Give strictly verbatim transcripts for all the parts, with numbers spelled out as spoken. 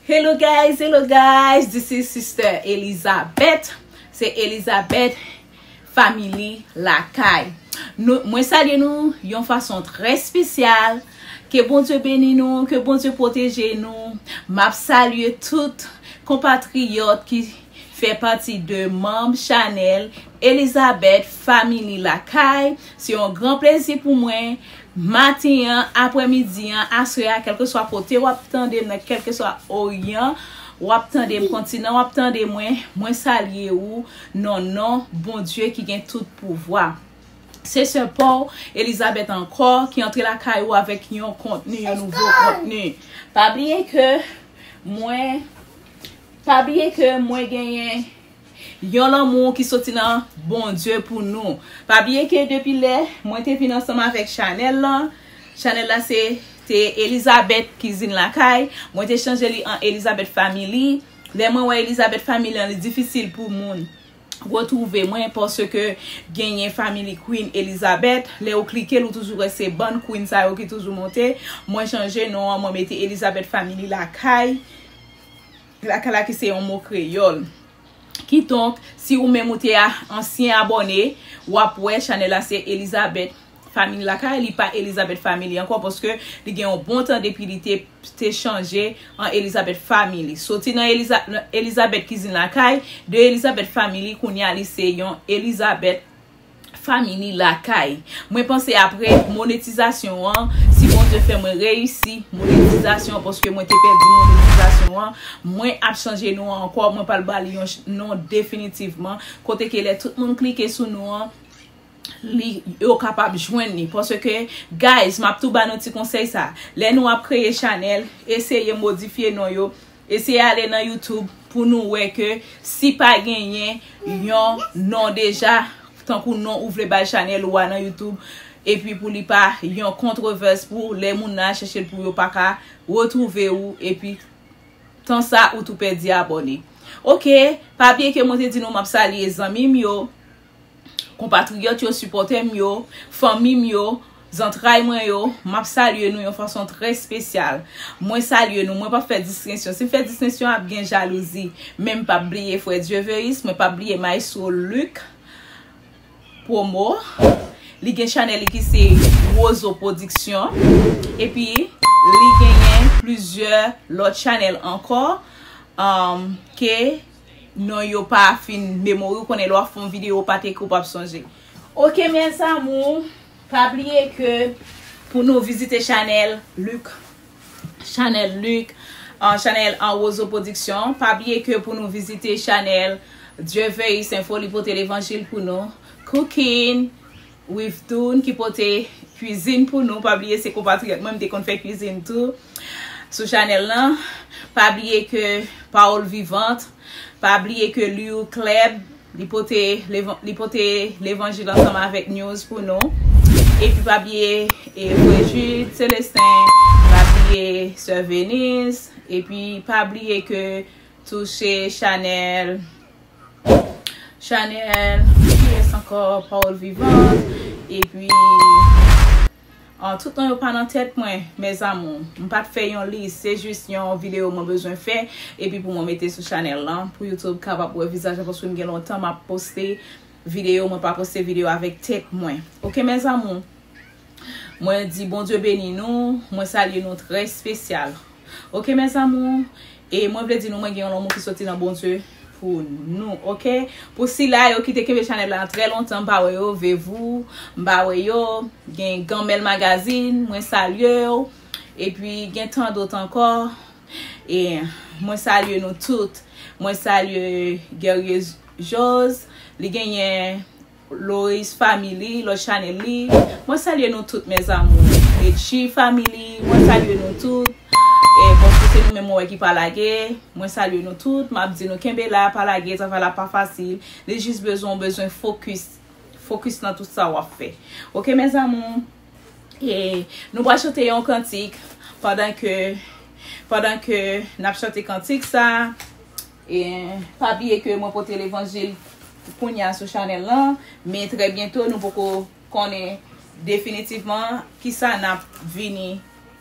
Hello guys, hello guys, this is Sister Elizabeth. Se Elizabeth Family Lakay. Nou, mwen salye nou yon fason trè espesyal. Ke Bondye beni nou, ke Bondye pwoteje nou. M ap salye tout konpatriyòt ki fè pati de manm chanèl Elizabeth Family Lakay. Se yon gran plezi pou mwen. Maten an, aprèmidi an, aswè a, kèlkeswa kote w ap tande m nan, kèlkeswa oryan w ap tande m, kontinan w ap tande mwen, mwen salye ou nan non Bondye ki gen tout pouvwa. Se sè pa w, Elizabeth ankò, ki antre lakay ou avèk yon kontni, yon nouvo kontni. Pa bliye ke mwen, pa bliye ke mwen genyen yon lanmou ki soti nan Bondye pou nou. Pa bliye ke depi lè mwen te vin ansanm avèk chanèl lan, chanèl la se te Elizabeth Kizin Lakay, mwen te chanje li an Elizabeth Family. Lè mwen wè Elizabeth Family an, li difisil pou moun retwouve mwen paske genyen Family Queen Elizabeth. Lè ou klike l, ou toujou wè se bann queen sa yo ki toujou monte. Mwen chanje non an, mwen mete Elizabeth Family Lakay. Lakay la ki se yon mo kreyòl. Kidonk, si ou menm ou te a, ansyen abòne, w ap wè chanèl la se Elizabeth Family Lakay, li pa Elizabeth Family ankò, paske li gen yon bon tan depi li te, te chanje an Elizabeth Family. Soti nan Eliza-, nan Elizabeth Kizin Lakay, de Elizabeth Family, kounye a li se yon Elizabeth Family Lakay. Mwen panse apre monetizasyon an, si Bondye fè mwen reyisi monetizasyon, paske mwen te pèdi monetizasyon an, mwen ap chanje non an ankò, mwen pral ba li yon ch-, non definitivman, kote ke lè tout moun klike sou non an, li, yo kapab jwenn li. Paske, guys, m ap tou ba nou ti konsèy sa. Lè nou ap kreye chanèl, eseye modifye non yo. Eseye ale nan YouTube pou nou wè ke si pa genyen yon non deja, tankou non ou vle bay chanèl ou a nan YouTube, epi pou li pa yon kontwovès pou lè moun nan al chèche l pou yo pa ka retwouve ou, epi tan sa ou tou pèdi abòne. Oke, pa bliye ke mwen te di nou m ap salye zanmi m yo, konpatriyòt yo, sipòtè m yo, fanmi m yo, zantray mwen yo, m ap salye nou yon fason trè espesyal. Mwen salye nou, mwen p ap fè distenksyon. Si m fè distenksyon, ap gen jalouzi. Men m p ap bliye frè Dieveis, mwen p ap bliye Maestro Luc Promo. Li gen chanèl li ki se Wozo Production. Epi, li genyen plizyè lòt chanèl ankò, um, ke non yo pa fin memori, ou konnen lè w ap fè yon videyo, w pa t ekri, w p ap sonje. Oke, mes amours, pa bliye ke pou nou vizite chanèl Luc, chanèl Luc, uh, chanèl an Wozo Production. Pa bliye ke pou nou vizite chanèl Dieveis Info, li pote levanjil pou nou. Cooking with Dune ki pote kwizin pou nou. Pa bliye se konpatriyòt mwen, m te konn fè kwizin tou sou chanèl lan. Pa bliye ke Parole Vivante. Pa bliye ke Liu Club, li pote levan-, li pote levanjil ansanm avèk news pou nou. Epi pa bliye, e, Frè Jude Célestin, pa bliye Sè Venise, epi pa bliye ke touche chanèl, chanèl, kiyès ankò? Parole Vivante, epi, ah, tout non yo pa nan tèt mwen, mes amours. M pa t fè yon lis, se jis yon videyo mwen bezwen fè, epi pou mwen mete sou chanèl lan, pou YouTube kapab wè vizaj lan, paske m gen lontan m ap poste videyo, mwen pa poste videyo avèk tèt mwen. Oke, mes amours? Mwen di Bondye beni nou, mwen salye nou trè espesyal. Oke, mes amours? E mwen vle di nou, mwen gen yon lanmou ki soti nan Bondye pou nou, oke? Pou sila yo ki te kenbe chanèl la trè lontan, m pa wè yo, Vevou, m pa wè yo, gen Ganmèl Magazine, mwen salye w. Epi gen tan dòt ankò. E mwen salye nou tout. Mwen salye Guerrier Jose, li genyen Loris Family, lòt chanèl li. Mwen salye nou tout, mes amours. Medji Family, mwen salye nou tout. E paske se nou menm mwen wè ki pa lage. Mwen salye nou tout. M ap di nou kenbe la, pa lage, travay la pa fasil. Li jis bezwen, w bezwen fokis. Fokis nan tout sa w ap fè. Oke, mes amours? E nou pral chante yon kantik pandan ke, pandan ke n ap chante kantik sa. E pa bliye ke mwen pote levanjil kounye a sou chanèl lan, men trè byento nou poko konnen definitivman kisa n ap vini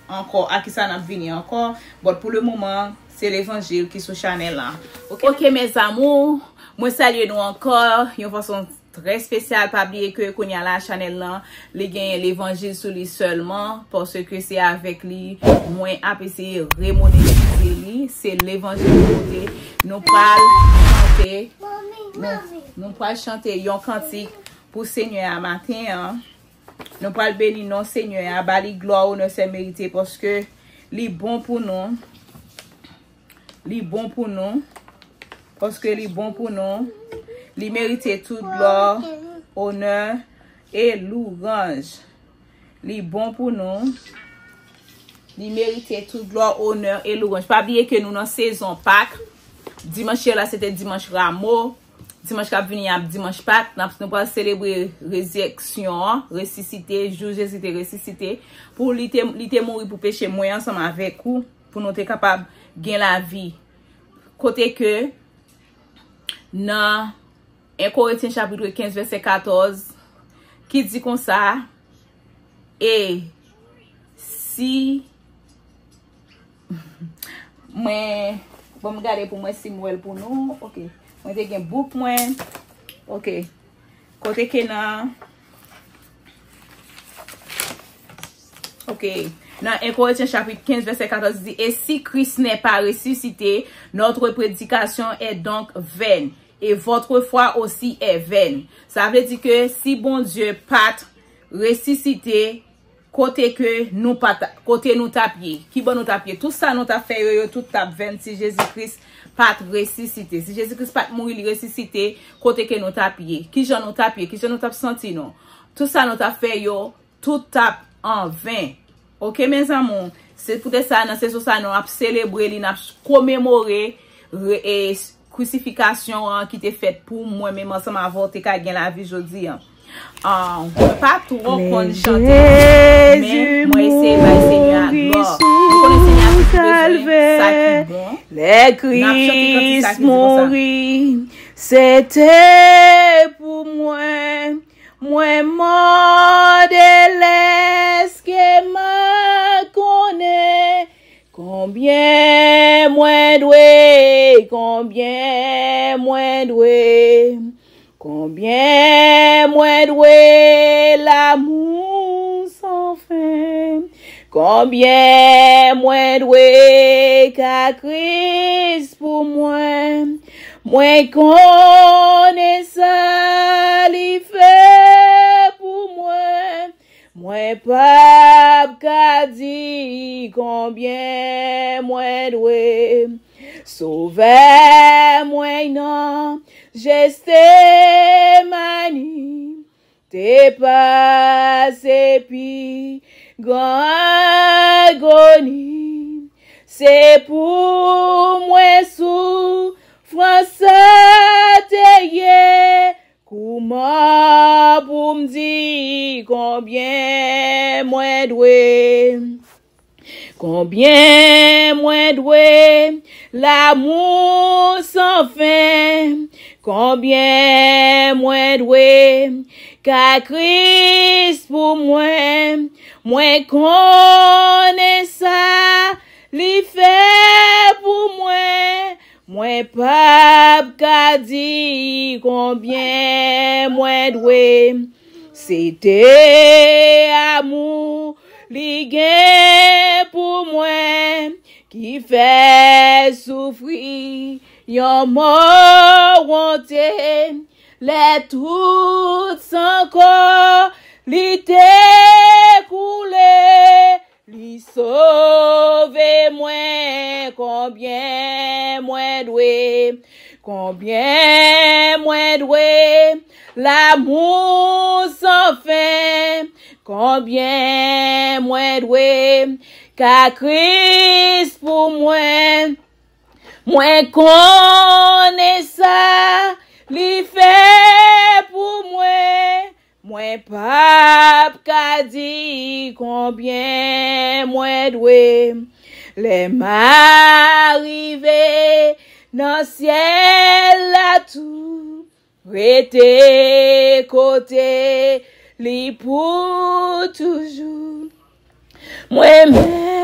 ankò, a kisa n ap vini ankò. But pou le moman, se levanjil ki sou chanèl la. Ok, ok, mes amours, mwen salye nou ankò yon fason trè espesyal. Pa bliye ke kounye a la, chanèl lan, li genyen levanjil sou li sèlman, paske se avèk li mwen ap eseye remonetize li. Se levanjil kote nou pral chante, nou, nou pral chante yon kantik pou Senyè a maten an. Nou pral beni non Senyè a, ba li glwa, onè, sèl merite, paske li bon pou nou. Li bon pou nou. Paske li bon pou nou. Li merite tout glwa, onè e louwanj. Li bon pou nou. Li merite tout glwa, onè e louwanj. Pa bliye ke nou nan sezon Pak. Dimanch yè la, se te dimanch Ramo. Dimanch k ap vini ap dimanch Pak. N ap, nou pral selebre rezirèksyon an, resisite, jou Jezi te resisite. Pou li te, li te mouri pou peche mwen ansanm avèk ou, pou nou te kapab gen lavi. Kote ke nan en Korentyen chapit kenz vèsè katòz, ki di konsa, e si mwen, bon, m gade pou mwen si m wè l pou nou. Ok. Mwen te gen bouk mwen. Ok. Kote ke nan Ok. Nan en Korentyen chapit kenz vèsè katòz di, et si Christ n'est pas ressuscité, notre prédication est donc vaine, et votre foi aussi est vaine. Sa vle di ke si Bondye pa t resisite, kote ke nou pa t, kote nou t ap ye? Ki bò nou t ap ye? Tout sa nou t ap fè yo, yo tout t ap vèn si Jezi Kris pa t resisite. Si Jezi Kris pa t mouri, li resisite, kote ke nou t ap ye? Kijan nou t ap ye? Kijan nou t ap santi nou? Tout sa nou t ap fè yo, tout t ap anven. Ok, mes amours? Se poutèt sa, nan sezon sa, nou ap selebre li, n ap komemore re-, e, s-, krisifikasyon an ki te fèt pou mwen menm ansanm avè w te ka gen lavi jodi an. Ah, mwen pa twò konn chante, men mwen eseye bay Senyè a glwa. Nou konnen Senyè a toujou bezwen sa ki bon. N ap chante kantik sa ki di konsa. C'était pour moi. Mwen mò de lès ke m konnen. Konbyen mwen dwe, konbyen mwen dwe, konbyen mwen dwe lamou san fen. Konbyen mwen dwe ka Kris pou mwen. Mwen konnen sa li fè pou mwen. Mwen p ap ka di konbyen mwen dwe. Sovè mwen nan Jetsemani te pase pi gran agoni. Se pou mwen soufrans sa te ye. Kouman pou m di konbyen mwen dwe? Konbyen mwen dwe lamou san fen? Konbyen mwen dwe ka Kris pou mwen? Mwen konnen sa li fè pou mwen. Mwen p ap ka di konbyen mwen dwe. Se te amou li gen pou mwen ki fè soufri yon mò wonte. Lè tout san kò li te koule, li sove mwen. Konbyen mwen dwe? Konbyen mwen dwe lamou san fen? Konbyen mwen dwe ka Kris pou mwen? Mwen konnen sa li fè pou mwen. Mwen p ap ka di konbyen mwen dwe. Lè m a rive nan syèl la tou, rete kote li pou toujou. Mwen menm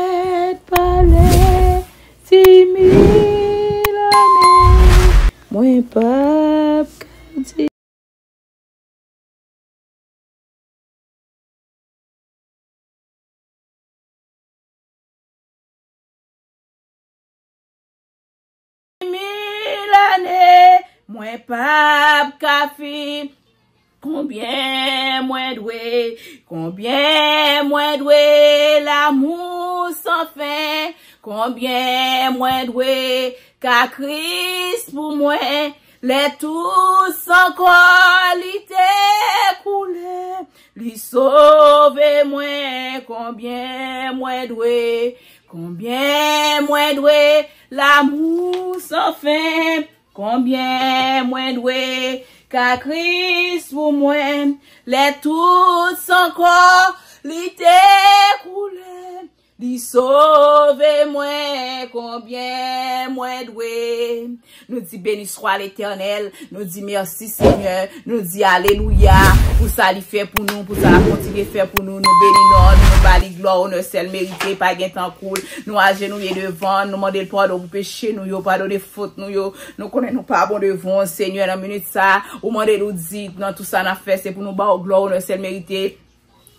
Mwen p ap ka fin. Konbyen mwen dwe, konbyen mwen dwe lamou san fen, konbyen mwen dwe ka Kris pou mwen, lè tou san kò li te koule, li sove mwen, konbyen mwen dwe, konbyen mwen dwe lamou san fen. Konbyen mwen dwe ka Kris pou mwen, lè tout san kò li te koule, li sove mwen, konbyen mwen dwe. Nou di, Béni soit l'Éternel, nou di, Mèsi Senyè, nou di, Alelouya, pou sa li fè pou nou, pou sa l ap kontinye fè pou nou, nou beni non, nou ba li glwa, onè sèl merite, pa gen tankou l. Nou ajenouye devan, nou mande l padon pou peche nou yo, padone fot nou yo. Nou konnen nou pa bon devan w, Senyè, nan minit sa. Ou mande nou di, nan tout sa n ap fè, se pou nou ba w glwa, onè sèl merite.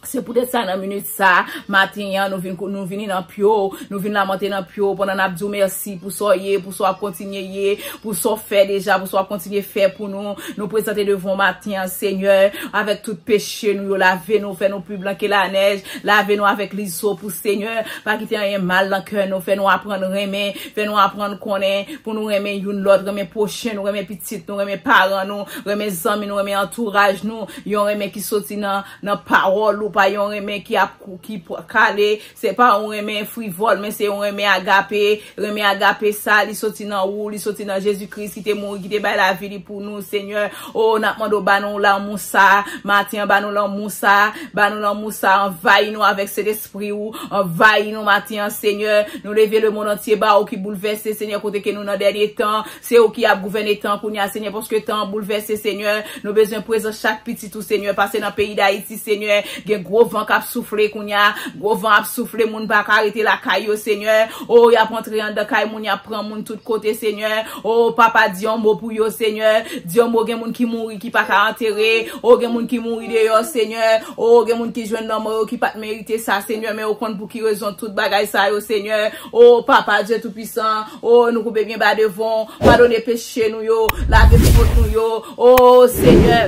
Se poutèt sa, nan minit sa, maten an, nou vin, nou vini nan pye w, nou vin lamante nan pye w, pandan n ap di w mèsi pou sa w ye, pou sa w ap kontinye ye, pou sa w fè deja, pou sa w ap kontinye fè pou nou. Nou prezante devan w maten an, Senyè, avèk tout peche nou yo, lave nou, fè nou pi blan ke lanèj, lave nou avèk lizopo, Senyè. Pa kite anyen mal nan kè nou, fè nou aprann renmen, fè nou aprann konnen pou nou renmen youn lòt, renmen pwochen nou, renmen pitit nou, renmen paran nou, renmen zanmi nou, renmen antouraj nou, yon renmen ki soti nan, nan pawòl ou, pa yon renmen ki ap kou-, ki p-, kale, se pa yon renmen frivòl, men se yon renmen agape, renmen agape sa, li soti nan ou, li soti nan Jezi Kris ki te mouri, ki te bay lavi li pou nou, Senyè. O, n ap mande w ba nou lanmou sa, maten an ba nou lanmou sa, ba nou lanmou sa, anvayi nou avèk Sentespri ou, anvayi nou maten an, Senyè. Nou leve lemonn antye ba ou ki boulvèse, Senyè, kote ke nou nan dènye tan, se ou ki ap gouvène tan kounye a, Senyè, paske tan an boulvèse, Senyè. Nou bezwen prezans chak pitit ou, Senyè, pase nan peyi Dayiti, Senyè. Gen gwo van k ap soufle kounye a, gwo van ap soufle, moun pa ka rete lakay yo, Senyè. O, y ap antre anndan kay moun, y ap pran moun tout kote, Senyè. O, papa, di yon mo pou yo, Senyè. Di yon mo, gen moun ki mouri, ki pa ka antere. O, gen moun ki mouri deyò, Senyè. O, gen moun ki jwenn lanmò yo, ki pa t merite sa, Senyè. Men ou konn pou ki rezon tout bagay sa yo, Senyè. O, papa, Dye Toupisan. O, nou koube byen ba devan w. Padone peche nou yo. Lave fot nou yo. O, Senyè.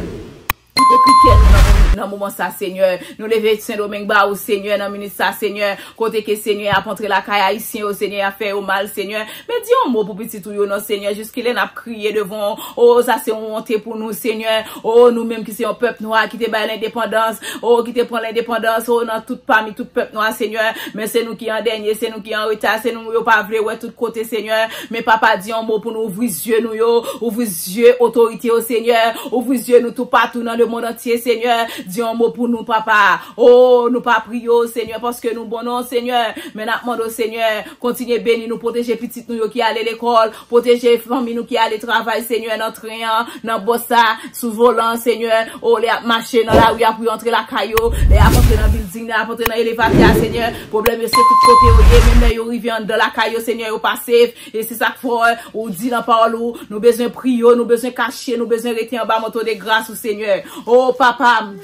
Kite kritè nou nan, nan moman sa, Senyè. Nou leve Sendomeng ba ou, Senyè, nan minit sa, Senyè. Kote ke, Senyè, ap antre lakay Ayisyen yo, Senyè, ap fè yo mal, Senyè. Men di yon mo pou pitit ou yo, non, Senyè. Jiskilè n ap kriye devan ou. O, sa se yon wonte pou nou, Senyè. O, nou menm ki se yon pèp nwa ki te bay lendepandans. O, ki te pran lendepandans. O, nan tout pami tout pèp nwa, Senyè. Men se nou ki an dènye, se nou ki an reta, se nou yo pa vle wè tout kote, Senyè. Men papa, di yon mo pou nou ouvri zye nou yo, ouvri zye otorite yo, Senyè, ouvri zye nou toupatou nan lemonn antye, Senyè. Di yon mo pou nou, papa. O, nou pa priye w, Senyè, paske nou bon non, Senyè. Men n ap mande w, Senyè, kontinye beni nou, pwoteje pitit nou yo ki ale lekòl, pwoteje fanmi nou ki ale travay, Senyè, nan tren an, nan bòs la, sou volan, Senyè. O, lè y ap mache nan lari a pou yo antre lakay yo, lè y ap antre nan bilding, lè y ap antre nan elevatè a, Senyè. Pwoblèm yo se tout kote yo ye, menm lè yo rive anndan lakay yo, Senyè, yo pa safe. E se sa k fè ou di nan pawòl ou, nou bezwen priye w, nou bezwen kache, nou bezwen rete anba manto de gras ou, Senyè. O, papa m.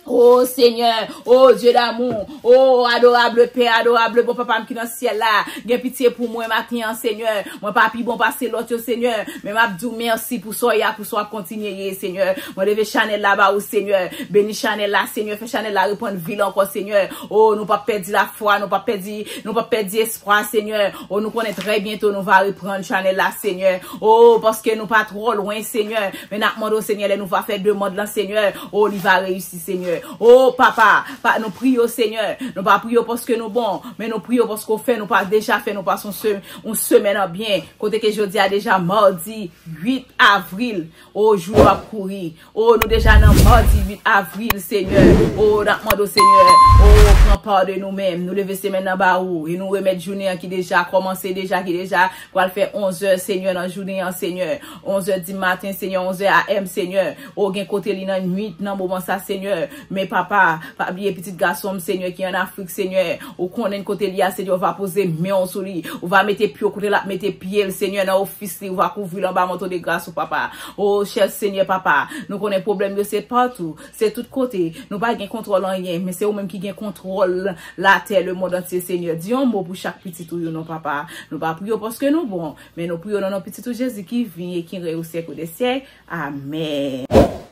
O, Senyè, o, Dye damou, o, adorable Pè, adorable bon papa m ki nan syèl la, gen pitye pou mwen maten an, Senyè. Mwen pa pi bon pase lòt yo, Senyè, men m ap di w mèsi pou sa w ye a, pou sa w ap kontinye ye, Senyè. Mwen leve chanèl la ba ou, Senyè. Beni chanèl la, Senyè. Fè chanèl la reprann vi l ankò, Senyè. O, nou p ap pèdi lafwa, nou p ap pèdi, nou p ap pèdi espwa, Senyè. O, nou konnen trè byento nou va reprann chanèl la, Senyè. O, paske nou pa twò lwen, Senyè. Men n ap mande w, Senyè, lè nou va fè demann lan, Senyè. O, li va reyisi, Senyè. O, papa, pa, nou priye w, Senyè. Nou pa priye w paske nou bon, men nou priye w paske w fè nou pa, deja fè nou pase yon se-, yon semèn an byen. Kote ke jodi a deja madi uit avril. O, jou yo ap kouri. O, nou deja nan madi uit avril, Senyè. O, n ap mande w, Senyè. O, pran pa de nou menm. Nou leve semèn nan ba ou. E nou remèt jounen an ki deja kòmanse, deja, ki deja pral fè onzè, Senyè, nan jounen an, Senyè. Onzè di maten, Senyè, onzè A M, Senyè. O, gen kote li nan nuit, nan moman sa, Senyè. Men, papa, pa bliye pitit gason m, Senyè, ki ann Afrik, Senyè. Ou konnen kote li a, Senyè, ou va poze men w sou li. Ou va mete pye w kote l ap mete pye l, Senyè, nan ofis li. Ou va kouvri l anba manto de gras ou, papa. O, chè Senyè, papa, nou konnen pwoblèm yo se patou, se tout kote. Nou pa gen kontwòl anyen, men se ou menm ki gen kontwòl latè, lemonn antye, Senyè. Di yon mo pou chak pitit ou yo, non, papa. Nou pa priye w paske nou bon, men nou priye w nan non pitit ou Jezi ki vini e ki rèy o syèk dè syèk. Amèn.